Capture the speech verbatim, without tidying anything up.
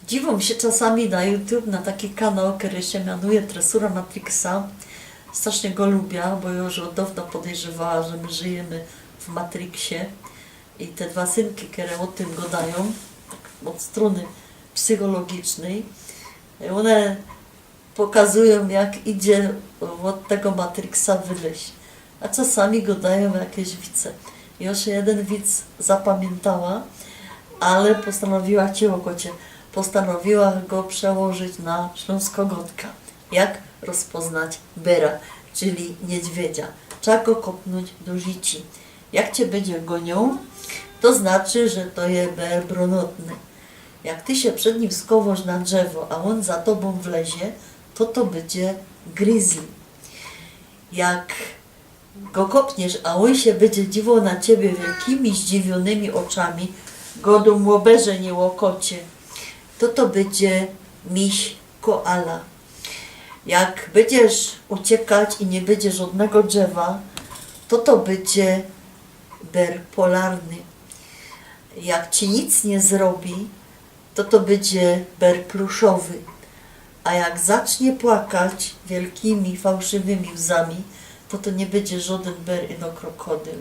Dziwōm sie czasami na YouTube na taki kanał, kery sie mianuje Tresura Matrixa. Strasznie go lubia, bo już ôd dŏwna podejrzewała, że my żyjymy w Matrixie. I te dwa synki, kere ô tym godajōm, tak ôd strōny psychologicznyj, ône pokazujōm, jak idzie ôd tego Matrixa wylyź. A czasami godajōm jakeś wice. I już jeden wic zapamiyntała, ale postanowiła, cicho kocie, postanowiła go przełożyć na ślōnskŏ godka. Jak rozpoznać bera, czyli niedźwiedzia? Trzeba go kopnōńć do życi. Jak cie bydzie gōniōł, to znaczy, że to je ber brōnotny. Jak ty sie przed nim skowosz na drzewo, a ôn za tobōm wlezie, to to bydzie grizzly. Jak go kopniesz, a ôn sie bydzie dziwoł na ciebie wielkimi, zdziwiōnymi ôczami, godōm: ôbeże, nie ôkocie, to to bydzie miś koala. Jak bydziesz uciekać i niy bydzie żodnego drzewa, to to bydzie ber polarny. Jak ci nic niy zrobi, to to bydzie ber pluszowy. A jak zacznie płakać wielkimi, fałszywymi łzami, to to niy bydzie żodyn ber, ino krokodyl.